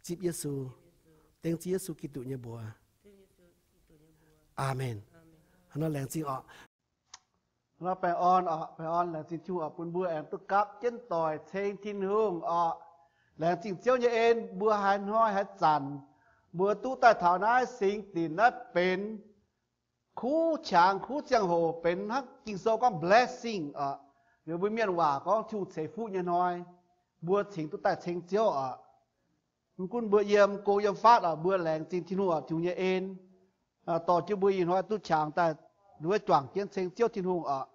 Zipv Yesu, dengv zipv Yesu Giduc nyei mbuox. Aamen. Hnangv nor laengz zingh oc. Hnangv nor baengh orn oc, baengh orn laengz zingh Tin-Hungh oc, bun mbuo aengx duqv gapv jienv doic ceng Tin-Hungh oc. Laengz zingh Ziouv nyei en, mbuo haaix hnoi haaix zanc mbuo duqv daaih taux naaiv singx dinc naaiv benx kuv qangx kuv ziangh hoc, benx hnangv Ging-Sou gorngv blessing oc. Liuz mbuo mienh waac gorngv Tin-Hungh ceix fuqv nyei hnoi, mbuo cingx duqv daaih ceng Ziouv oc. Mv gunv mbuo yiem go yiem fatv oc, mbuo laengz zingh Tin-Hungh oc, Tin-Hungh nyei en dorh jienv mbuo ih hnoi duqv qangx daaih nduov juangc jienv ceng Ziouv Tin-Hungh oc.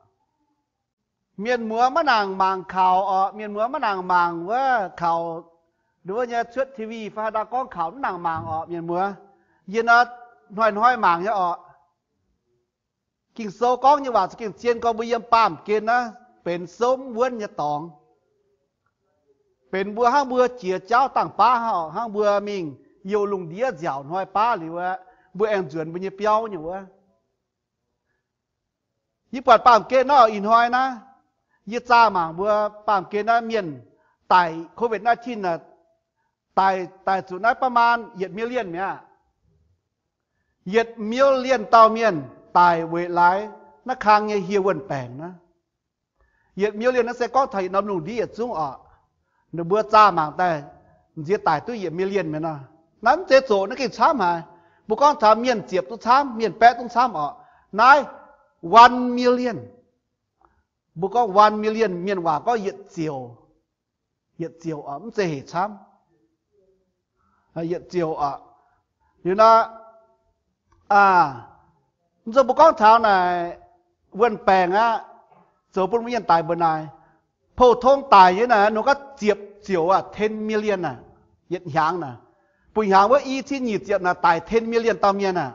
Mienh muoz maiv nangc mangc kaux oc, mienh muoz maiv nangc mangc wuov kaux, nduov nyei cuotv T V fai haaix dauh gorngv kaux mv nangc mangc oc mienh muoz. Yie nor hnoi-hnoi mangc nyei oc. Ging-Sou gorngv nyei waac za'gengh zien gorngv mbuo yiem baamh gen naaiv benx souv mv wuonv nyei dorngx. Benx mbuo hnangv mbuo jiex jauv dangh baav hnangv, hnangv mbuo mingh youh lungh ndiev nziaauc hnoi baav liuz aqv, mbuo aengx nzuonx mbuo nyei biauv nyei wuov. Yie buatc baamh gen nor ih hnoi naaiv, yie zaah mangc mbuo baamh gen naaiv mienh daic COVID nineteen, daic, daic zuqc naaiv ประมาณ yietc million mi'aqv. Yietc million dauh mienh daic weic laaix naaiv kang nyei hieh wuonh baengc naaiv. Yietc million naaiv se gorngv taux yietc norm lungh ndiev yietc zungv oc. Ninh mbuo zaah mangc daaih, nziex daic duqv yietc million mienh nor. Naaiv mv zeiz zoqc, naaiv gengh camv haic. Mbuo gorngv taux mienh ziepc zungv camv, mienh baeqv zungv camv oc. Naaiv one million. Mbuo gorngv one million, mienh waac gorngv yietc ziouc. Yietc ziouc oc, mv zeiz hec camv. Yietc ziouc oc. Liuz nor, mv zeiz mbuo gorngv taux naaic wuonh baengc aqv, zoux bun mbuo mienh daic mbuo naaic, pou-tong daic nyei naaic, ninh gorngv ziepc ziouc aqv, ten million aqv, yietc hnyangx naaic. Buo hnyangx wuov i cin nyic ziepc naaic daic ten million dauh mienh aqv.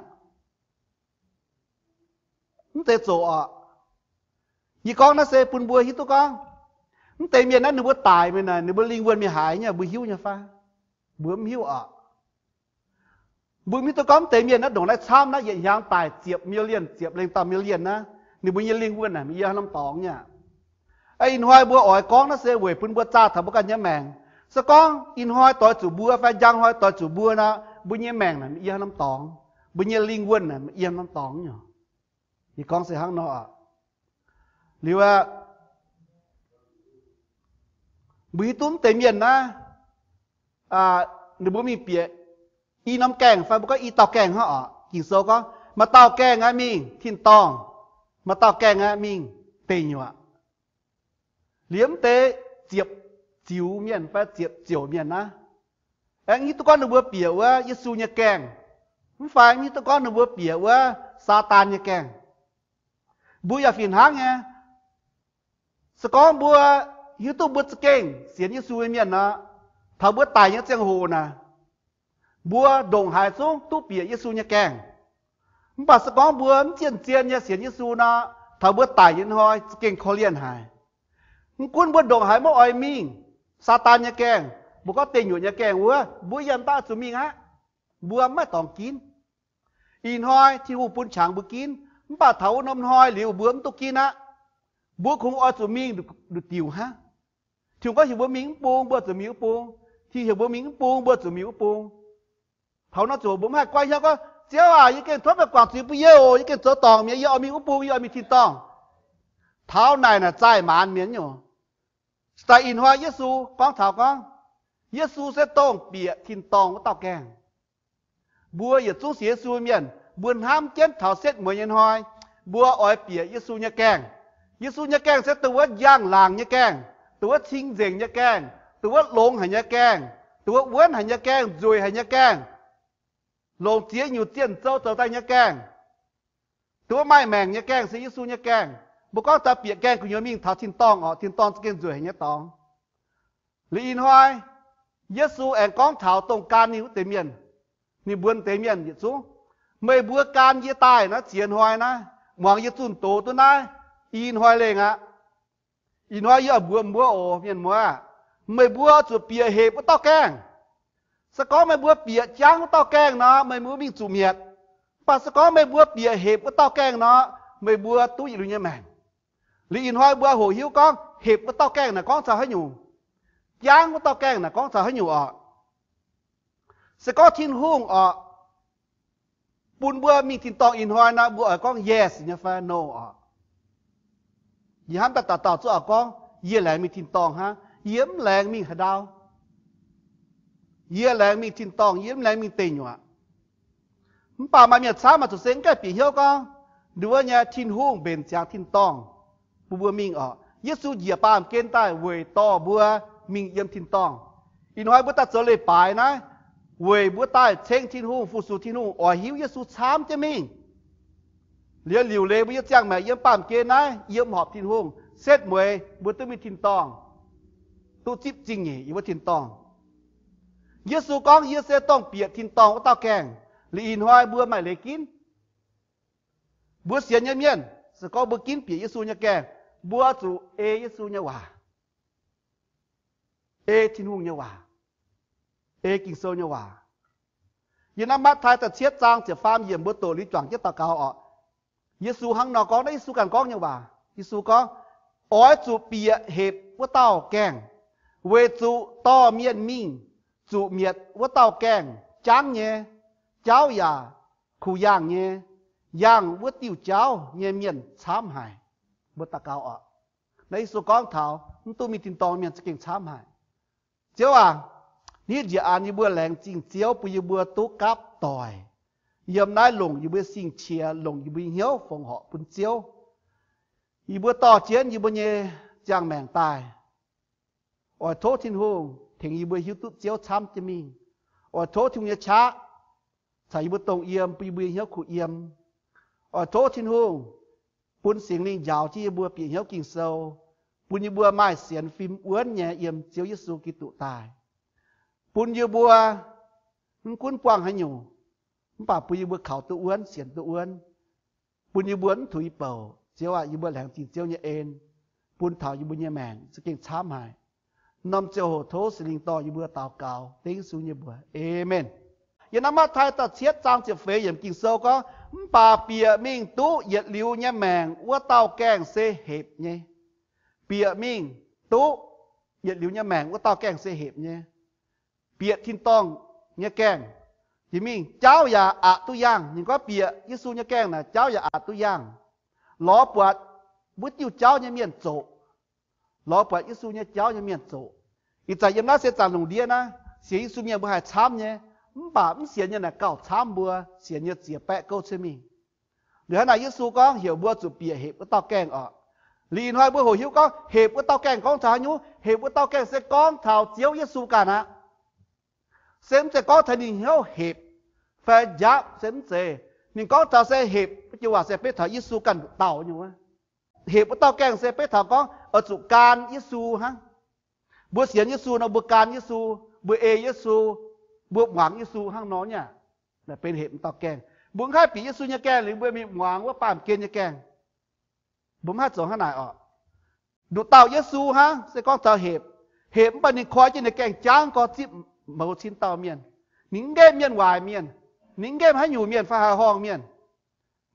Mv zeiz zoqc oc. Yie gorngv naaiv se bun mbuo hiuv duqv gorngv, mv deix mienh naaiv ninh mbuo daic mingh naaic, ninh mbuo lingh wuonh mingh haaix nyei, mbuo hiuv nyei fai? Mbuo mv hiuv oc. Mbuo mv hiuv duqv gorngv mv deix mienh naaiv ndongc naaiv camv naaiv, yietc hnyangx daic ziepc million, ziepc lengh dauh million naaiv, ninh mbuo nyei lingh wuonh naaic mingh yiem haaix norm dorngx nyei aqv. Ih hnoi mbuo oix gorngv naaiv se weic bun mbuo zaah taux mbuo ganh nyei maengc. Se gorngv ih hnoi doix zuqc mbuo fai njang hnoi doix zuqc mbuo nor, mbuo nyei maengc naaic mingh yiem haaix norm dorngx, mbuo nyei lingh wuonh naaic mingh yiem haaix norm dorngx nyei. Yie gorngv se hnangv nor oc. Liuz aqv, mbuo hiuv duqv mv deix mienh naaiv, ninh mbuo mingh bieqc i norm gaengh fai mbuo gorngv i dauh gaengh hnangv oc. Ging-Sou gorngv maaih dauh gaengh aeqv, mingh tin-dorngh, maaih dauh gaengh aeqv, mingh deic nyuoqc. Liuz mv deix ziepc ziux mienh fai ziepc ziouc mienh naaiv, aengx hiuv duqv gorngv ninh mbuo bieqc wuov Yesu nyei gaengh, mv fai hiuv duqv gorngv ninh mbuo bieqc wuov Saadaan nyei gaengh. Mbuo yaac fih hnangv nyei. Se gorngv mbuo hiuv duqv mbuo za'gengh sienx Yesu nyei mienh nor, taux mbuo daic nyei ziangh hoc naaic, mbuo ndongc haaix zungv duqv bieqc Yesu nyei gaengh. Mv baac se gorngv mbuo mv zien-zien nyei sienx Yesu nor, taux mbuo daic nyei hnoi za'gengh korv-lienh haic. Mv gunv mbuo ndongc haaix maiv oix mingh, Saadaan nyei gaengh, mbuo gorngv deic nyuoqc nyei gaengh wuov, mbuo yiem daaih oix zuqc mingh aqv. Mbuo mv maaih dorngx ginv. Ih hnoi Tin-Hungh bun qangx mbuo ginv, mv baac taux wuov norm hnoi liuz mbuo mv duqv ginv aqv. Mbuo kungx oix zuqc mingh nduqc diuc hnangv. Tin-Hungh gorngv heuc mbuo mingh wuov bung, mbuo zuqc mingh wuov bung. Tin-Hungh heuc mbuo mingh wuov bung, mbuo zuqc mingh wuov bung. Taux nor ziouc mbuo mv haih goiv hnyouv gorngv, Ziouv aac, yie gengh tov meih guangc zuiz bun yie oc, yie gengh zoux dorngc mi'aqv, yie oix mingh wuov bung, yie oix mingh tin-dorngh. Taux naaic naaic zaih maanz mienh nyei oc. Daaih ih hnoi Yesu gorngv taux gorngv, Yesu se dongh bieqc tin-dorngh wuov dauh gaengh. Mbuo yietc zungv sienx Yesu mienh, mbuo hnamv jienv taux setv mueiz nyei hnoi, mbuo oix bieqc Yesu nyei gaengh. Yesu nyei gaengh se dongh wuov njang-laangc nyei gaengh, dongh wuov cing-nzengc nyei gaengh, dongh wuov longx haic nyei gaengh, dongh wuov wuonv haic nyei gaengh, nzueic haic nyei gaengh, longc ziex nyungc zienh zou zoux daaih nyei gaengh, dongh wuov maaih maengc nyei gaengh se Yesu nyei gaengh. Mbuo gorngv daaih bieqc gaengh gu'nyuoz mingh taux tin-dorngh oc, tin-dorngh za'gengh nzueic haic nyei dorngx. Liuz ih hnoi Yesu aengx gorngv taux dongh gan ninh wuov deix mienh. Ninh mbuox deix mienh yietc zungv, meih mbuo gan yie daaih naaiv ziex hnoi naaiv, muangx yie zunh doz duqv naaiv, i hnoi lengh aqv. Ih hnoi yie oix mbuox mbuo oc, mienh muoz aah, meih mbuo zuqc bieqc hepc wuov dauh gaengh. Se gorngv meih mbuo bieqc jangv wuov dauh gaengh nor, meih mbuo mingh zuqc mietc. Mv baac se gorngv meih mbuo bieqc hepc wuov dauh gaengh nor, meih mbuo duqv yietc liuz nyei maengc. Liuz ih hnoi mbuo hoqc hiuv gorngv hepc wuov dauh gaengh naaic gorngv taux haaix nyungc, jangv wuov dauh gaengh naaic gorngv taux haaix nyungc oc. Se gorngv Tin-Hungh oc, bun mbuo mingh tin-dorngh ih hnoi nor, mbuo oix gorngv yes nyei fai no oc? Yie hnamv daaih dauh dauh zungv oix gorngv, yie laengz mingh tin-dorngh hnangv, yie mv laengz mingh haaix ndau. Yie laengz mingh tin-dorngh, yie mv laengz mingh deic nyuoqc. Mv baac maaih mienh camv maaih zuqc se mv gaengh bieqc hnyouv gorngv, nduov nyei Tin-Hungh mbenc ziangx tin-dorngh bun mbuo mingh oc. Yesu njiec baamh gen daaih weic dorh mbuo mingh yiem tin-dorngh. Ih hnoi mbuo daaih zoux leiz-baaix naaiv, weic mbuo daaih ceng Tin-Hungh, fu-sux Tin-Hungh, oix hiuv Yesu camv jienv mingh. Liuz liuc leiz mbuo nyei ziangh maengc yiem baamh gen naaiv, yiem horpc Tin-Hungh, setv mueiz mbuo duqv mingh tin-dorngh, duqv zipv zingh nyeic yiem wuov tin-dorngh. Yesu gorngv, yie se dongh bieqc tin-dorngh wuov dauh gaengh. Liuz ih hnoi mbuo maaih leiz ginv. Mbuo sienx nyei mienh, se gorngv mbuo ginv bieqc Yesu nyei gaengh, mbuo zuqc ei Yesu nyei waac, ei Tin-Hungh nyei waac, ei Ging-Sou nyei waac. Yiem naaiv Matv^tai da'cietv zaang ziepc faam yiemc mbuo doqc liuz juangc jienv daux gaux oc. Yesu hnangv nor gorngv, naaiv Yesu ganh gorngv nyei waac. Yesu gorngv, oix zuqc bieqc hepc wuov dauh gaengh, weic zuqc dorh mienh mingh zuqc mietc wuov dauh gaengh jangv nyei, jauv yaac kuh yangh nyei, yangh wuov diuh jauv nyei mienh camv haic. Mbuo daux gaux oc. Naaiv Yesu gorngv taux mv duqv mingh tin-dorngh mienh za'gengh camv haic. Ziouv aac, nitv njiec an yie mbuo laengz zingh Ziouv bun yie mbuo duqv gapv doic yiem naaiv, longc yie mbuo sing-qiex, longc yie mbuo nyei hnyouv fongc horc bun Ziouv. Yie mbuo dorh jienv yie mbuo nyei ziangh maengc daaih. Oix tov Tin-Hungh tengx yie mbuo hiuv duqv Ziouv camv jienv mingh. Oix tov Tin-Hungh nyei qaqv caux yie mbuo dongh yiem, bun yie mbuo nyei hnyouv kuh yiem. Oix tov Tin-Hungh bun Singx Lingh njaaux jienv yie mbuo bieqc hnyouv Ging-Sou, bun yie mbuo maaih sienx fim wuonv nyei yiem Ziouv Yesu Giduc daaih. Bun yie mbuo mv gunv buangh haaix nyungc, mv baac bun yie mbuo kaux duqv wuonv, sienx duqv wuonv, bun yie mbuo mv tuix bouc. Ziouv aac, yie mbuo laengz zingh Ziouv nyei en bun taux yie mbuo nyei maengc za'gengh camv haic. Norm ziangh hoc tov Singx Lingh dorh yie mbuo daux gaux dengv Yesu nyei mbuox. Aamen. Yiem naaiv Matv^tai da'cietv zaang ziepc feix yiemc Ging-Sou gorngv, mv baac bieqc mingh duqv yietc liuz nyei maengc wuov dauh gaengh se hepc nyei. Bieqc mingh duqv yietc liuz nyei maengc wuov dauh gaengh se hepc nyei. Bieqc tin-dorngh nyei gaengh, jiex mingh jauv yaac aqc duqv yangh. Ninh gorngv bieqc Yesu nyei gaengh naaic jauv yaac aqc duqv yangh. Lorz buatc wuov diuh jauv nyei mienh zoqc. Lorz buatc Yesu nyei jauv nyei mienh zoqc. Ih zanc yiem naaiv se zanc lungh ndiev naaiv, sienx Yesu mienh mbuo haih camv nyei, mv baac mv sienx nyei naaic gauh camv mbuo, sienx nyei ziex baeqv gouv cuotv mingh. Liuz hnangv naaic Yesu gorngv heuc mbuo zuqc bieqc hepc wuov dauh gaengh oc. Liuz ih hnoi mbuo hoqc hiuv gorngv hepc wuov dauh gaengh gorngv taux haaix nyungc? Hepc wuov dauh gaengh se gorngv taux Ziouv Yesu ganh aqv. Se mv zeiz gorngv taux ninh hnyouv hepc fai njapv, se mv zeiz. Ninh gorngv taux se hepc wuov joux waac se beiv taux Yesu ganh nduqc dauh nyei wuov. Hepc wuov dauh gaengh se beiv taux gorngv oix zuqc gan Yesu hnangv. Mbuo sienx Yesu nor, mbuo gan Yesu, mbuo ei Yesu, mbuo muangx Yesu hnangv nor nyei aqv. Naaic benx hepc wuov dauh gaengh. Mbuo mv haih bieqc Yesu nyei gaengh liuz mbuo mingh muangx wuov baamh gen nyei gaengh. Mbuo mv haih zoux hnangv naaic oc. Nduqc dauh Yesu hnangv se gorngv taux hepc. Hepc mv baac ninh koi jienv ninh gaengh jangv gorx zipv mouz cin dauh mienh. Ninh mv nqemh mienh waaic mienh. Ninh mv nqemh haaix nyungc mienh fai haaix horngh mienh.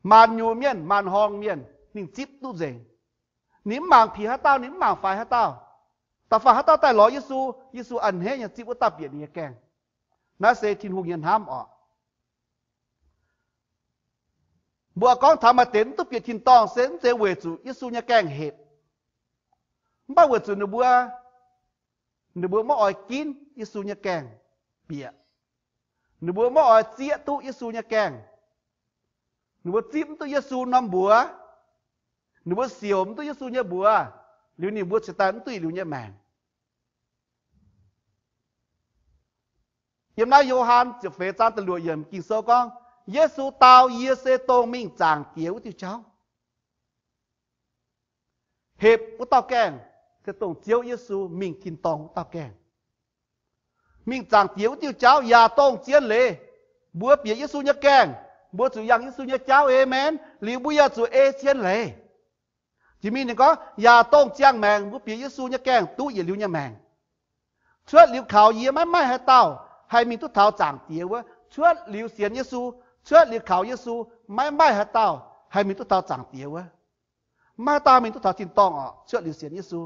Maanc nyungc mienh, maanc horngh mienh ninh zipv duqv nzengc. Ninh mv mangc piex haaix dauh, ninh mv mangc faix haaix dauh. Da'faanh haaix dauh daaih lorz Yesu, Yesu a'hneiv nyei zipv wuov dauh bieqc ninh nyei gaengh. Naaiv se Tin-Hungh nyei hnamv oc. Mbuo gorngv taux maaih deix mv duqv bieqc tin-dorngh se mv zeiz weic zuqc Yesu nyei gaengh hepc, mv baac weic zuqc ninh mbuo, ninh mbuo maiv oix ginv Yesu nyei gaengh bieqc. Ninh mbuo maiv oix zieqv duqv Yesu nyei gaengh. Ninh mbuo zipv mv duqv Yesu norm mbuox. Ninh mbuo siouc mv duqv Yesu nyei mbuox, liuz ninh mbuo cingx daaih mv duqv yietc liuz nyei maengc. Yiem naaiv Yo^han ziepc feix zaang da'luoqc yiemc Ging-Sou gorngv, Yesu dau, Yie se dongh mingh Zaangc Diex wuov diuh jauv. Hepc wuov dauh gaengh se dongh Ziouv Yesu mingh tin-dorngh wuov dauh gaengh. Mingh Zaangc Diex wuov diuh jauv yaac dongh zien leiz. Mbuo bieqc Yesu nyei gaengh, mbuo zuqc yangh Yesu nyei jauv, aamen, liuz mbuo yaac zuqc ei zien leiz. Jiex mingh ninh gorngv, yaac dongh ziangh maengc mbuo bieqc Yesu nyei gaengh duqv yietc liuz nyei maengc. Cuotv liuz kaux yie maiv maaih haaix dauh haih mingh duqv taux Zaangc Diex wuov. Cuotv liuz sienx Yesu, cuotv liuz kaux Yesu, maiv maaih haaix dauh haih mingh duqv taux Zaangc Diex wuov. Maiv maaih haaix dauh haih mingh duqv taux tin-dorngh oc, cuotv liuz sienx Yesu.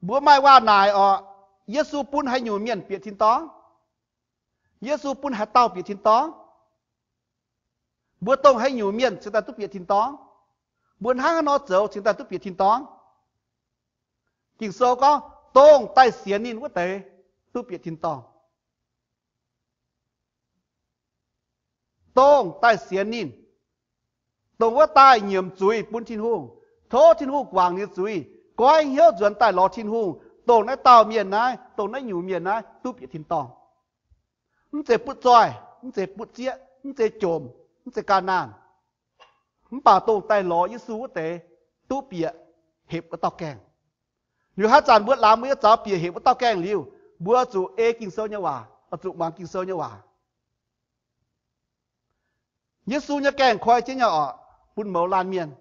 Mbuo maaih waac-naaic oc. Yesu bun haaix nyungc mienh bieqc tin-dorngv? Yesu bun haaix dauh bieqc tin-dorngv? Mbuo dongh haaix nyungc mienh cingx daaih duqv bieqc tin-dorngv? Mbuo hnangv haaix nor zoux cingx daaih duqv bieqc tin-dorngv? Ging-Sou gorngv, dongh daaih sienx ninh wuov deix duqv bieqc tin-dorngv. Dongh daaih sienx ninh, dongh wuov daaih nyiemc zuiz bun Tin-Hungh, tov Tin-Hungh guangc ninh nyei zuiz, goiv hnyouv nzuonx daaih lorz Tin-Hungh, dongh naaiv dauh mienh naaiv, dongh naaiv nyungc mienh naaiv duqv bieqc tin-dorngv. Mv zeiz butv zoih, mv zeiz butv zieqv, mv zeiz jomc, mv zeiz ga'naanh. Mv baac dongh daaih lorz Yesu wuov deix duqv bieqc hepc wuov dauh gaengh. Liuz haaix zanc mbuo lamz mbuo nyei zaux bieqc hepc wuov dauh gaengh liuz, mbuo zuqc ei Ging-Sou nyei waac, zuqc muangx Ging-Sou nyei waac. Yesu nyei gaengh koi jienv nyei orqc, bun mouz laanh mienh.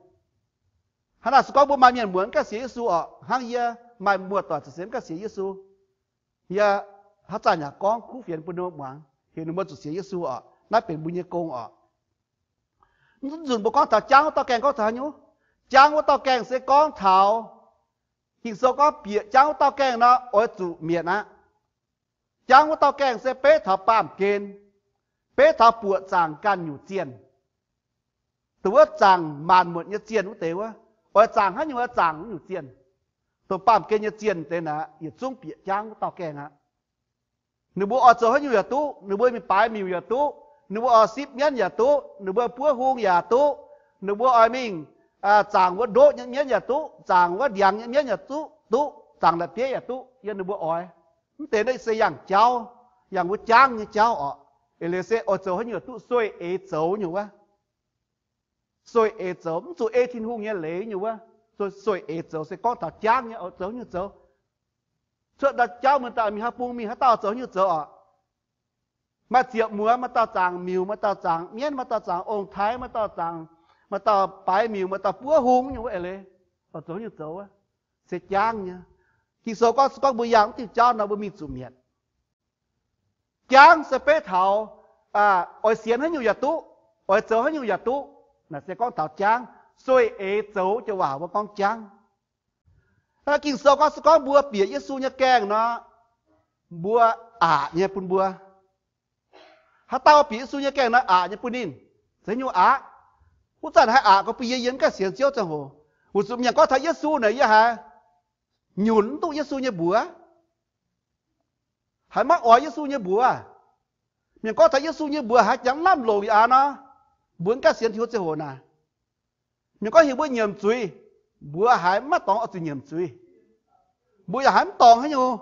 Hnangv naaic se gorngv mbuo maaih mienh muonz mv gaengh sienx Yesu orqc, hnangv yie maaih muoz-doic ziouc se mv gaengh sienx Yesu. Yie haaix zanc yaac gorngv kuv fienx bun ninh mbuo muangx, heuc ninh mbuo zuqc sienx Yesu orqc. Naaiv benx mbuo nyei gong orqc. Mv nzunc mbuo gorngv taux jangv wuov dauh gaengh gorngv taux haaix nyungc? Jangv wuov dauh gaengh se gorngv taux, Ging-Sou gorngv bieqc jangv wuov dauh gaengh nor oix zuqc mietc aqv. Jangv wuov dauh gaengh se beiv taux baamh gen, beiv taux buoqc zaangc ganh nyungc zienh. Dongh wuov zaangc maanc muotc nyei zienh wuov deix wuov, oix zaangc haaix nyungc oix zaangc wuov nyungc zienh. Dongh baamh gen nyei zienh deix naaic yietc zungv bieqc jangv wuov dauh gaengh aqv. Ninh mbuo oix zoux haaix nyungc yaac duqv, ninh mbuo mingh baaix miuc yaac duqv, ninh mbuo oix sipv mienv yaac duqv, ninh mbuo buov hung yaac duqv, ninh mbuo oix mingh zaangc wuov ndoqv nyei mienv yaac duqv, zaangc wuov ndiangx nyei mienv yaac duqv, duqv zaangc la'bieiv yaac duqv, yiem ninh mbuo oix. Mv deix naaiv se yangh jauv, yangh wuov jangv nyei jauv orqc. Eix leiz se oix zoux haaix nyungc duqv sueih eix zoux nyei wuov. Sueih eix zoux, mv zuqc ei Tin-Hungh nyei leiz nyei wuov. Sueih eix zoux se gorngv taux jangv nyei oix zoux haaix nyungc zoux. Cuotv ndau jauv mingh daaih mingh haaix bung mingh haaix dauh zoux haaix nyungc zoux orqc. Maaih ziepc muonz maaih dauh zaangc miuc, maaih dauh zaangc mienv, maaih dauh zaangc ong-taaix, maaih dauh zaangc, maaih dauh baaix miuc, maaih dauh buov hung nyei wuov eix leiz. Oix zoux haaix nyungc zoux wuov, se jangv nyei. Ging-Sou gorngv se gorngv mbuo yangh wuov diuh jauv nor mbuo mingh zuqc mietc. Jangv se beiv taux oix sienx haaix nyungc yaac duqv, oix zoux haaix nyungc yaac duqv. Naaic se gorngv taux jangv, sueih eix zoux joux waac mbuo gorngv jangv. Ging-Sou gorngv se gorngv mbuo bieqc Yesu nyei gaengh nor, mbuo aqc nyei bun mbuo. Haaix dauh bieqc Yesu nyei gaengh nor aqc nyei bun ninh. Se nyungc aqc, wuov zanc haaix aqc gorngv bun yie, yie mv gaengh sienx Ziouv ziangh hoc. Weic zuqc mienh gorngv taux Yesu naaic yie haiz nyunc mv duqv Yesu nyei mbuox, haiz maiv oix Yesu nyei mbuox. Mienh gorngv taux Yesu nyei mbuox haiz jangx lamh longc aqv nor, mbuo mv gaengh sienx Tin-Hungh ziangh hoc naaic. Mienh gorngv heuc mbuo nyiemc zuiz, mbuo haiz maiv dorngx oix zuqc nyiemc zuiz. Mbuo yaac haiz mv dorngx haaix nyungc.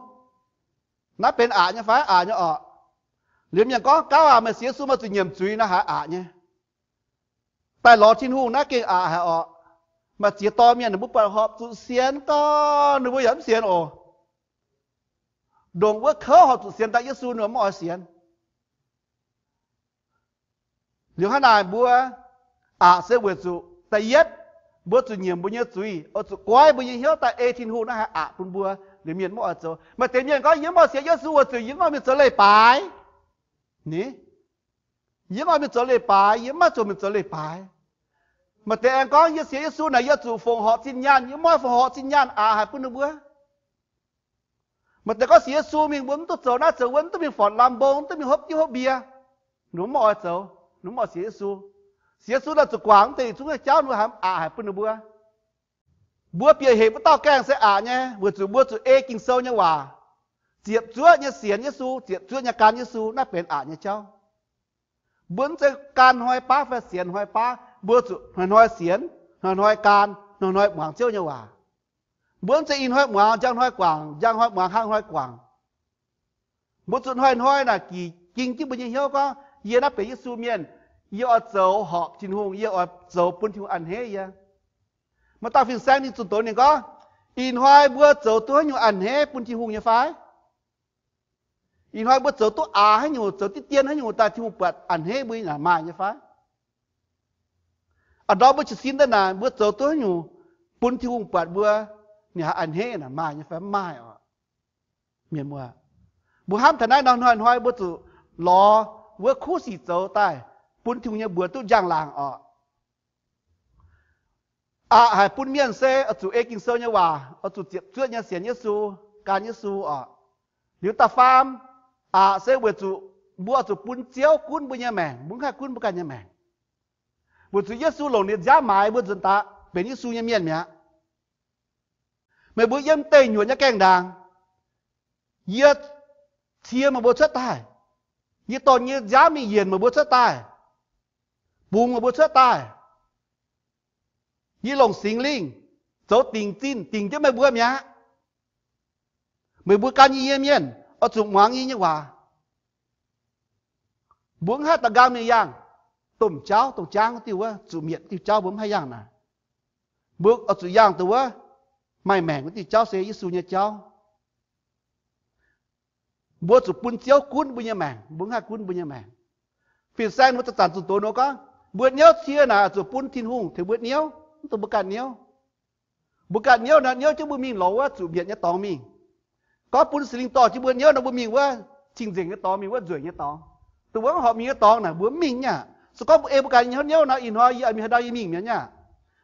Naaiv benx aqc nyei fai? Aqc nyei orqc. Liuz mienh gorngv, gauv aac, meih sienx Yesu meih zuqc nyiemc zuiz, naaiv haiz aqc nyei. Daaih lorz Tin-Hungh naaiv gengh aqc haic orqc. Maaih ziex dorh mienh ninh mbuo buatc horpc zuqc sienx gorngv ninh mbuo yaac mv sienx oc. Ndongc wuov kouv horpc zuqc sienx daaih Yesu ninh mbuo mv oix sienx. Liuz hnangv naaic mbuo aqc se weic zuqc da'yietv, mbuo zuqc nyiemc mbuo nyei zuiz, oix zuqc goiv mbuo nyei hnyouv daaih ei Tin-Hungh, naaiv haiz aqc bun mbuo. Liuz mienh mv oix zoux. Maaih deix mienh gorngv, yie mv oix sienx Yesu weic zuqc yie mv oix mingh zoux leiz-baaix. Ni, yie mv oix mingh zoux leiz-baaix, yie mv maaih zuqc mingh zoux leiz-baaix. Maaih deix aengx gorngv, yie sienx Yesu naaic yie zuqc fongc horc zinh nyaanh, yie mv oix fongc horc zinh nyaanh, aqc haic bun ninh mbuo. Maaih deix gorngv sienx Yesu mingh mbuo mv duqv zoux naaiv zoux wuov, mv duqv mingh fortv lamh mbong, mv duqv mingh hopv diuv hopv mbie. Ninh mbuo mv oix zoux, ninh mbuo mv oix sienx Yesu. Sienx Yesu naaic zuqc guangc mv deix yietc zungv nyei jauv, ninh mbuo haiz aqc haic bun ninh mbuo. Mbuo bieqc hepc wuov dauh gaengh se aqc nyei, weic zuqc mbuo zuqc ei Ging-Sou nyei waac, ziepc zuoqv nyei sienx Yesu, ziepc zuoqv nyei gan Yesu, naaiv benx aqc nyei jauv. Mbuo mv zeiz gan hnoi baav fai sienx hnoi baav, mbuo zuqc hnoi-hnoi sienx, hnoi-hnoi gan, hnoi-hnoi muangx Ziouv nyei waac. Mbuo mv zeiz ih hnoi muangx, njang hnoi guangc, njang hnoi muangx, hnangv hnoi guangc. Mbuo zuqc hnoi-hnoi naaic gingx jienv mbuo nyei hnyouv gorngv, yie naaiv benx Yesu mienh, yie oix zoux horpc Tin-Hungh, yie oix zoux bun Tin-Hungh a'hneiv yie. Maaih dauh fin-saeng ninh zuqc doz ninh gorngv, ih hnoi mbuo zoux duqv haaix nyungc a'hneiv bun Tin-Hungh nyei fai? Ih hnoi mbuo zoux duqv aax haaix nyungc, zoux diqv dien haaix nyungc daaih Tin-Hungh buatc a'hneiv mbuo naaic maaih nyei fai? A'ndorm mbuo jiez sin daaih naaic mbuo zoux duqv haaix nyungc bun Tin-Hungh buatc mbuo, ninh haih a'hneiv naaic maaih nyei fai? Mv maaih oc. Mienh muoz, mbuo hnamv taux naaiv nor, hnoi-hnoi mbuo zuqc lorz wuov kuv sic zoux daaih bun Tin-Hungh nyei mbuox duqv njang-laangc oc. Aqc haic bun mienh se oix zuqc ei Ging-Sou nyei waac, oix zuqc ziepc zuoqv nyei sienx Yesu, gan Yesu oc. Liuz da'faam, aqc se weic zuqc mbuo oix zuqc bun Ziouv gunv mbuo nyei maengc, mbuo mv haih gunv mbuo ganh nyei maengc. Weic zuqc Yesu longc ninh nziaamv maaiz mbuo nzuonx daaih benx Yesu nyei mienh mi'aqv. Meih mbuo yiem deic nyuoqc nyei gaengh ndaangc, yie cie meih mbuo cuotv daaih. Yie dorh nyei nziaamv mingh yienc meih mbuo cuotv daaih, bungx meih mbuo cuotv daaih. Yie longc Singx Lingh zoux dingc zinh dingc jienv meih mbuo mi'aqv. Meih mbuo gan yie nyei mienh oix zuqc muangx yie nyei waac. Mbuo mv haih da'nqaang mingh yangh domh jauv, dongh jaang wuov diuh wuov, zuqc mietc diuh jauv mbuo mv haih yangh naaic. Mbuo oix zuqc yangh dongh wuov maaih maengc wuov diuh jauv se Yesu nyei jauv. Mbuo zuqc bun Ziouv gunv mbuo nyei maengc, mbuo mv haih gunv mbuo nyei maengc. Fin-saeng ninh mbuo zanc-zanc zunh doz nor gorngv, mbuo niouv cie naaic zuqc bun Tin-Hungh tengx mbuo niouv, mv dungx mbuo ganh niouv. Mbuo ganh niouv naaic niouv jienv mbuo mingh lorz wuov zuqc mietc nyei dorngx mingh. Gorngv bun Singx Lingh dorh jienv mbuo niouv nor, mbuo mingh wuov cing-nzengc nyei dorngx, mingh wuov nzueic nyei dorngx. Dongh wuov horpc mingh nyei dorngx naaic mbuo mv mingh nyei aqv. Se gorngv mbuo ei mbuo ganh nyei hnyouv niouv nor, ih hnoi yie oix mingh haaix ndau yie mingh mi'aqv nyei aqv.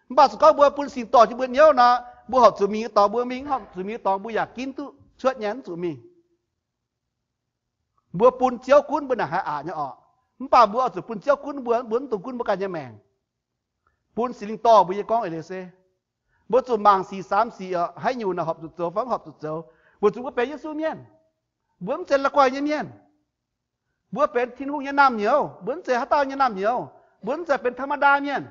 Mv baac se gorngv mbuo bun Singx dorh jienv mbuo niouv nor, mbuo horpc zuqc mingh nyei dorngx mbuo mingh, horpc zuqc mingh nyei dorngx mbuo yaac ginv duqv cuotv nyei, mv zuqc mingh. Mbuo bun Ziouv gunv mbuo naaic haih aqc nyei orqc. Mv baac mbuo oix zuqc bun Ziouv gunv mbuo, mbuo mv dungx gunv mbuo ganh nyei maengc. Bun Singx Lingh dorh mbuo nyei gorngv eix leiz se, mbuo zuqc mangc sic samx sic orqc, haaix nyungc naaic horpc zuqc zoux fai mv horpc zuqc zoux, weic zuqc mbuo benx Yesu mienh. Mbuo mv zeiz la'guaih nyei mienh. Mbuo benx Tin-Hungh nyei naamh nyouz, mbuo mv zeiz haaix dauh nyei naamh nyouz, mbuo mv zeiz benx ธรรมดา mienh.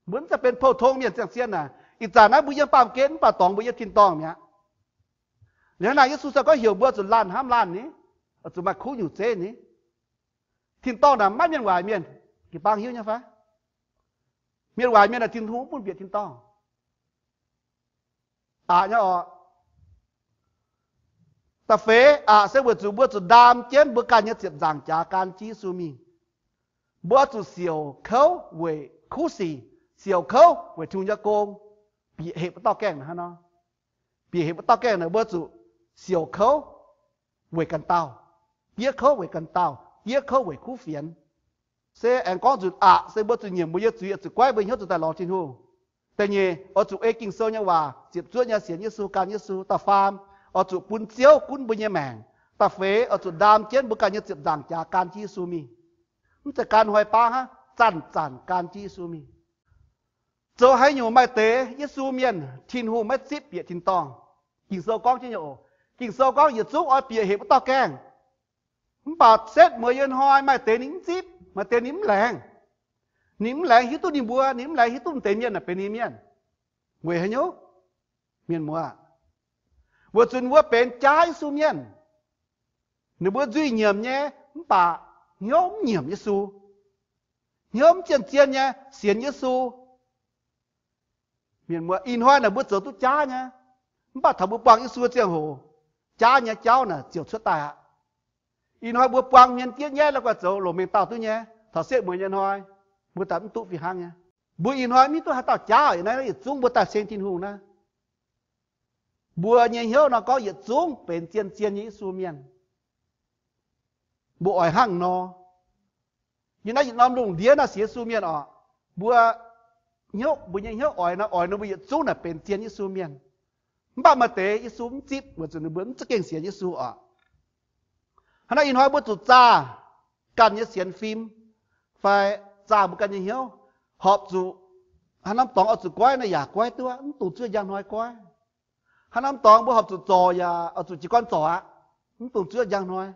Mbuo mv zeiz benx pou-tong mienh ziangh zien naaic. Ih zanc naaiv mbuo yiem baamh gen mv baac dorngx mbuo yiem tin-dorngh mi'aqv. Liuz hnangv naaic Yesu se gorngv heuc mbuo zuqc laanh hnamv laanh ni, zuqc maaih kuv nyungc zeiv ni. Tin-dorngh naaic maiv mienh waaic mienh, jiu-baang hiuv nyei fai? Mienh waaic mienh naaic Tin-Hungh mv bun bieqc tin-dorngh. Aqc nyei orqc. Da'feix aqc se weic zuqc mbuo zuqc ndaam jienv mbuo ganh nyei ziepc nzaangc jaax gan jienv Yesu mingh. Mbuo zuqc siouc kouv weic kuv sic, siouc kouv weic Tin-Hungh nyei gong, bieqc hepc wuov dauh gaengh naaic hnangv nor. Bieqc hepc wuov dauh gaengh naaic mbuo zuqc siouc kouv weic ganh dauh, diev kouv weic ganh dauh, diev kouv weic kuv fienx. Se aengx gorngv nzunc aqc se mbuo zuqc nyiemc mbuo nyei zuiz, zuqc goiv mbuo hnyouv zuqc daaih lorz Tin-Hungh. Da'nyeic, oix zuqc ei Ging-Sou nyei waac ziepc zuoqv nyei sienx Yesu, gan Yesu. Da'faam, oix zuqc bun Ziouv gunv mbuo nyei maengc. Da'feix, oix zuqc ndaam jienv mbuo ganh nyei ziepc nzaangc jaax gan jienv Yesu mingh. Mv zeiz gan hnoi baav hnangv, zanc-zanc gan jienv Yesu mingh. Zoux haaix nyungc maaih deix Yesu mienh Tin-Hungh maiv zipv bieqc tin-dorngh. Ging-Sou gorngv jienv nyei oc. Ging-Sou gorngv yietc zungv oix bieqc hepc wuov dauh gaengh. Mv baac setv mueiz yiem hnoi maaih deix ninh mv zipv, maaih deix ninh mv laengz. Ninh mv laengz hiuv duqv ninh mbuo, ninh mv laengz hiuv duqv deix mienh naaic benx ninh mienh. Weic haaix nyungc? Mienh muoz, weic zuqc ninh mbuo benx jaav Yesu mienh. Ninh mbuo nzuih nyiemc nyei, mv baac hnyouv mv nyiemc Yesu. Hnyouv mv zien-zien nyei sienx Yesu. Mienh muoz, ih hnoi naaic mbuo zoux duqv jaav nyei, mv baac taux mbuo buangh Yesu ziangh hoc, jaav nyei jauv naaic ziouc cuotv daaih aqv. Ih hnoi mbuo buang hmien diev nyaiv la'guaih zoux longc mengh dauh duqv nyei, taux setv mueiz nyei hnoi mbuo daaih mv duqv fih hnangv nyei. Mbuo ih hnoi mv hiuv duqv haaix dauh jaav, ih naaiv yietc zungv mbuo daaih ceng Tin-Hungh naaiv. Mbuo nyei hnyouv nor gorngv yietc zungv benx zien-zien nyei Yesu mienh. Mbuo oix hnangv nor. Yie naaiv yietc norm lungh ndiev naaiv sienx Yesu mienh oc, mbuo hnyouv, mbuo nyei hnyouv oix nor, oix nor mbuo yietc zungv naaic benx zien Yesu mienh. Mv baac maaih deix Yesu mv zipv weic zuqc ninh mbuo mv za'gengh sienx Yesu oc. Hnangv naaiv ih hnoi mbuo zuqc zaah ganh nyei sienx fim fai zaah mbuo ganh nyei hnyouv, horpc zuqc haaix norm dorngx oix zuqc goiv naaiv yaac goiv duqv, mv dungx zuov njang hnoi goiv. Haaix norm dorngx mbuo horpc zuqc zorc yaac oix zuqc jiez gorn zorc aqv, mv dungx zuov njang hnoi.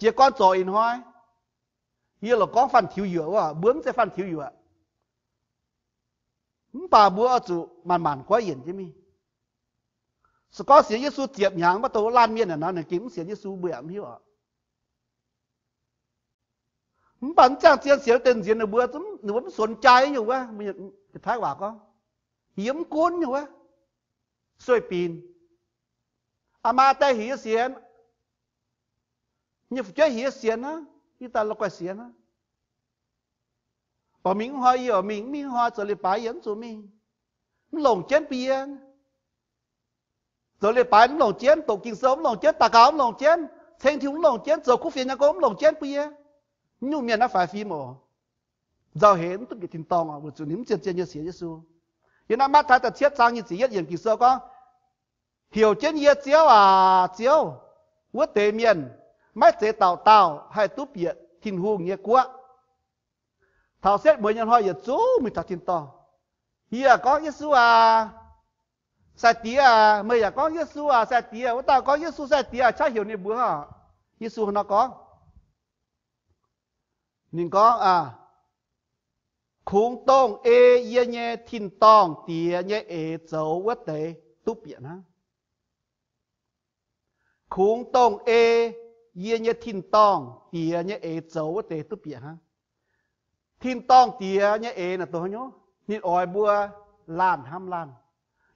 Jiez gorn zorc ih hnoi. Yie lorqc gorngv fanh tiux yuoqc wuov, mbuo mv zeiz fanh tiux yuoqc. Mv baac mbuo oix zuqc manc-manc goiv yienc jienv mingh. Se gorngv sienx Yesu ziepc hnyangx, mv baac dongh laanh mienh naaic nor, ninh gengh mv sienx Yesu, mbuo yaac mv hiuv oc. Mv baac mv ziangh zien sienx deix nzienx ninh mbuo, ninh mbuo mv suonx jai nyei wuov, Taiv waac gorngv, heuc yie mv gunv nyei wuov, sueih binc. Aa maa die heuc yie sienx, nyei fu'jueiv heuc yie sienx hnangv, yie daaih la'guaih sienx hnangv. Oix mingh hnoi yie oix mingh, mv mingh hnoi zoux leiz-baaix yie mv zuqc mingh. Mv longc jienv bun yie. Zoux leiz-baaix mv longc jienv, doqc Ging-Sou mv longc jienv, daux gaux mv longc jienv, ceng Tin-Hungh mv longc jienv, zoux kuv fienx nyei gong mv longc jienv bun yie. Mv nyungc mienh naaiv faix fim oc. Nzauh heix mv duqv bieqc tin-dorngh oc, weic zuqc ninh mv zien-zien nyei sienx Yesu. Yiem naaiv Matv^taai da'cietv zaang nyic ziepc yietv yiemc Ging-Sou gorngv, Heuc jienv yie, Ziouv aac, Ziouv, wuov deix mienh maiv zeiz dauh dauh haih duqv bieqc Tin-Hungh nyei guoqv. Taux setv mueiz nyei hnoi yietc zungv mingh taux tin-dorngh. Yie yaac gorngv, Yesu aac, sai-diex aac. Meih yaac gorngv, Yesu aac, sai-diex. Wuov dauh gorngv, Yesu sai-diex, qaqv heuc ninh mbuo. Yesu nor gorngv, ninh gorngv, Kungx dongh ei yie nyei tin-dorngh Diex nyei eix zoux wuov deix duqv bieqc hnangv. Kungx dongh ei yie nyei tin-dorngh Diex nyei eix zoux wuov deix duqv bieqc hnangv. Tin-dorngh Diex nyei eix naaic dongh haaix nyungc? Ninh oix mbuo laanh hnamv laanh.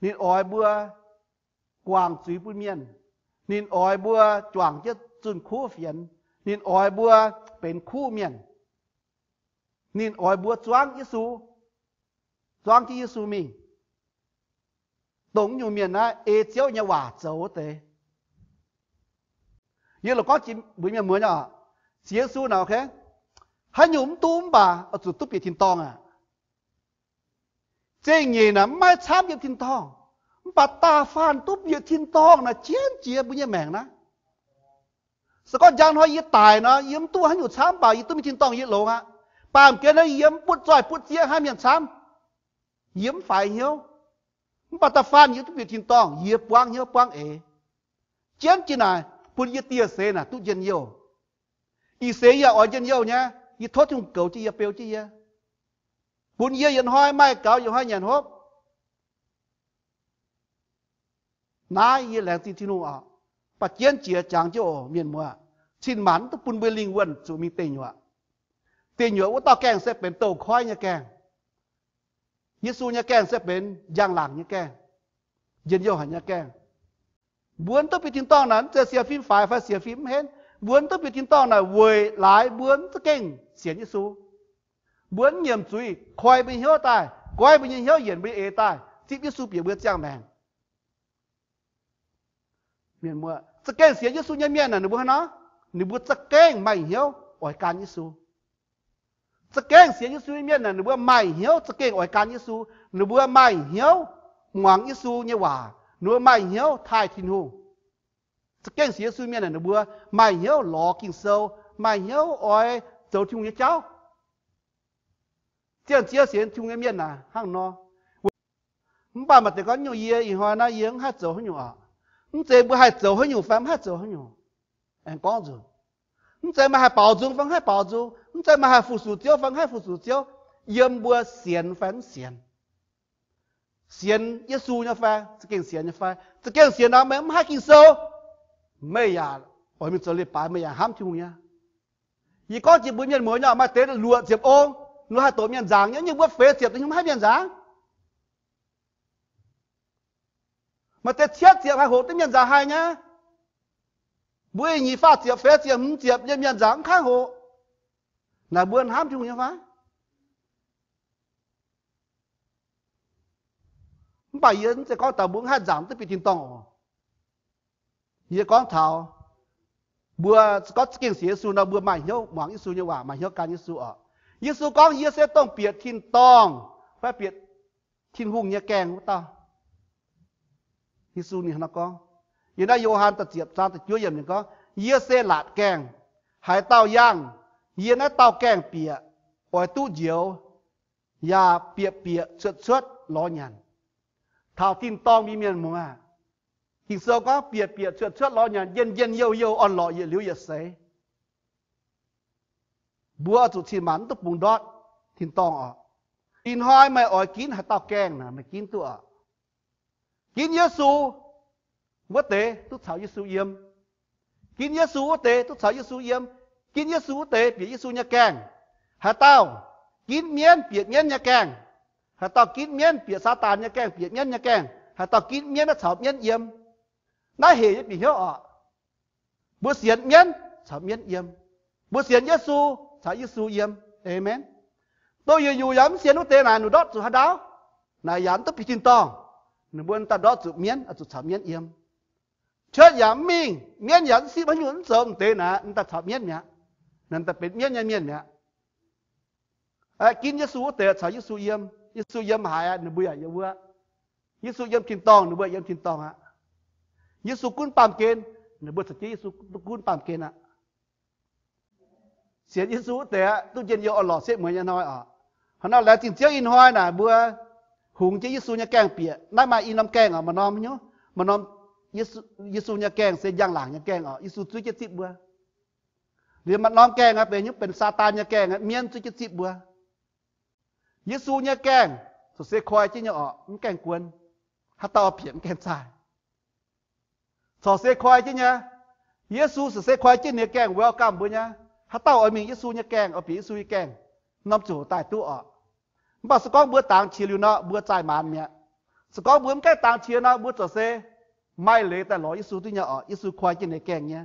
Ninh oix mbuo guangc zuiz bun mienh. Ninh oix mbuo juangc jienv zunh kuv fienx. Ninh oix mbuo benx kuv mienh. Ninh oix mbuo zuangv Yesu, zuangv jienv Yesu mingh. Dongh nyungc mienh naaiv ei Ziouv nyei waac zoux wuov deix. Yie loc gorngv jiex mbuox mienh muoz nyei oc, sienx Yesu naaic, haaix nyungc mv duqv mv baac oix zuqc duqv bieqc tin-dorngh aqv. Zingh nyeic naaic mv maaih camv yiem tin-dorngh, mv baac da'faanh duqv bieqc tin-dorngh naaic jienv jiex mbuo nyei maengc naaiv. Se gorngv njang hnoi yie daic nor, yie mv duqv haaix nyungc camv, mv baac yie duqv mingh tin-dorngh yie longx aqv. Baamh gen naaiv yie mv butv zoih butv zieqv hnangv mienh camv. Yie mv faix hnyouv. Mv baac da'faanh yie duqv bieqc tin-dorngh, yie buangv hnyouv buangv eix. Jienv jiex naaic bun yie dieh seix naaic duqv njien-youh. Ih seix yie oix njien-youh nyei, yie tov Tin-Hungh goux jienv yie, beu jienv yie, bun yie yietc hnoi maaih gaux yietc hnoi nyanc hopv. Naaiv yie laengz zingh Tin-Hungh oc. Mv baac jienv jiex jangx jienv oc, mienh muoz, cin-maanc mv duqv bun mbuo lingh wuonh zuqc mingh deic nyuoqc. Deic nyuoqc wuov dauh gaengh se benx douz-koiv nyei gaengh. Yesu nyei gaengh se benx njang-laangc nyei gaengh, njien-youh haic nyei gaengh. Mbuo mv duqv bieqc tin-dorngh naaic mv zeiz sienx fim faix fai sienx fim mv henv. Mbuo mv duqv bieqc tin-dorngh naaic weic laaix mbuo mv za'gengh sienx Yesu. Mbuo mv nyiemc zuiz, koi mbuo nyei hnyouv daaih, goiv mbuo nyei hnyouv, yienc mbuo nyei eix daaih, zipv Yesu bieqc mbuo ziangh maengc. Za'gengh sienx Yesu nyei mienh naaic ninh mbuo hnangv nor, ninh mbuo za'gengh maaih hnyouv oix gan Yesu. Za'gengh sienx Yesu nyei mienh naaic ninh mbuo maaih hnyouv za'gengh oix gan Yesu. Ninh mbuo maaih hnyouv muangx Yesu nyei waac. Ninh mbuo maaih hnyouv taaih Tin-Hungh. Za'gengh sienx Yesu mienh naaic ninh mbuo maaih hnyouv lorz Ging-Sou, maaih hnyouv oix zoux Tin-Hungh nyei jauv. Ziangh zien sienx Tin-Hungh nyei mienh naaic hnangv nor. Mv baac maaih deix gorngv nyungc, yie ih hnoi naaiv yie mv haih zoux haaix nyungc oc. Mv zeiz mbuo haih zoux haaix nyungc fai mv haih zoux haaix nyungc. Aengx gorngv nzunc, mv zeiz meih haih baaux nzung fai mv haih baaux nzung, mv zeiz meih haih fu-sux Ziouv fai mv haih fu-sux Ziouv, yiem mbuo sienx fai mv sienx. Sienx Yesu nyei fai za'gengh sienx nyei fai? Za'gengh sienx nor, meih mv haih Ging-Sou, meih yaac oix mingh zoux leiz-baaix, meih yaac hnamv Tin-Hungh nyei. Yie gorngv jiex mbuox mienh muoz nyei, maaih deix luoqc ziepc ong, ninh haih doqc mienh nzaangc nyei, nyungc mbuo feix ziepc nyungc mv haih mienh nzaangc. Maaih deix cietv ziepc haih hoqc duqv mienh nzaangc haih nyei. Mbuo nyic faah ziepc, feix ziepc, hmz ziepc nyei mienh nzaangc mv kangv hoqc. Naaic mbuo hnamv Tin-Hungh nyei fai? Mv baac yie mv zeiz gorngv taux mbuo mv haih nzaangc duqv bieqc tin-dorngh oc. Yie gorngv taux mbuo gorngv za'gengh sienx Yesu nor, mbuo maaih hnyouv muangx Yesu nyei waac, maaih hnyouv gan Yesu oc. Yesu gorngv, Yie se dongh bieqc tin-dorngh fai bieqc Tin-Hungh nyei gaengh wuov dauh. Yesu ninh nor gorngv, yiem naaiv Yo^han da'ziepc zaang da'juov yiemc ninh gorngv, Yie se laatc gaengh. Haaix dauh yangh yie naaiv dauh gaengh bieqc, oix duqv njoux, yaac bieqc bieqc cuotv cuotv lorz nyanc. Taux tin-dorngh mingh, mienh muoz, Ging-Sou gorngv bieqc bieqc cuotv cuotv lorz nyanc, njien-njien youh youh orn-lorqc yietc liuz yietc seix. Mbuo oix zuqc cin-maanc mv duqv bungx ndortv tin-dorngh oc. Ih hnoi meih oix ginv haaix dauh gaengh naaic, meih ginv duqv oc. Ginv Yesu wuov deix duqv caux Yesu yiem. Ginv Yesu wuov deix duqv caux Yesu yiem. Ginv Yesu wuov deix bieqc Yesu nyei gaengh. Haaix dauh ginv mienv bieqc mienv nyei gaengh. Haaix dauh ginv mienv bieqc Saadaan nyei gaengh, bieqc mienv nyei gaengh. Haaix dauh ginv mienv aeqv, caux mienv yiem. Naaiv hec nyei bieqc hnyouv oc. Mbuo sienx mienv caux mienv yiem. Mbuo sienx Yesu caux Yesu yiem. Aamen. Dongh yietc nyungc yaac mv sienx wuov deix naaic, ninh ndortv zuqc haaix ndau? Naaic yaac mv duqv bieqc tin-dorngh. Ninh mbuo daaih ndortv zuqc mienv, zuqc caux mienv yiem. Cuotv yaac mv mingh, mienv yaac mv sipv, haaix nyungc mv zoux m'deix naaic, daaih caux mienv mi'aqv. Naaic daaih benx mienv nyei mienh mi'aqv. Ginv Yesu wuov deix caux Yesu yiem. Yesu yiem haaix, ninh mbuo yaac yiem wuov. Yesu yiem tin-dorngh, ninh mbuo yiem tin-dorngh aqv. Yesu gunv baamh gen, ninh mbuo caux jienv Yesu duqv gunv baamh gen aqv. Sienx Yesu wuov deix aqv, duqv njien-youh orn-lorqc setv mueiz nyei hnoi oc. Hnangv naaic laengz zingh Ziouv ih hnoi naaic mbuo hungx jienv Yesu nyei gaengh bieqc. Naaiv maaih i norm gaengh oc, maaih norm hnyouv, maaih norm Yesu nyei gaengh se njang-laangc nyei gaengh oc, Yesu zuov jienv zipv mbuo. Liuz maaih norm gaengh aqv, benx hnyouv benx Saadaan nyei gaengh aqv, mienv zuov jienv zipv mbuo. Yesu nyei gaengh corc se koi jienv nyei oc, mv gaengh guon. Haaix dauh oix bieqc mv gaengh zaah. Corc se koi jienv nyei. Yesu corc se koi jienv ninh nyei gaengh welcome mbuo nyei. Haaix dauh oix mingh Yesu nyei gaengh, oix bieqc Yesu nyei gaengh, norm ziangh hoc daaih duqv oc. Mv baac se gorngv mbuo dangx qiex liuz nor, mbuo zaah maanz mi'aqv. Se gorngv mbuo mv gaengh dangx qiex nor, mbuo corc se maaih leiz daaih lorz Yesu duqv nyei oc. Yesu koi jienv ninh nyei gaengh nyei.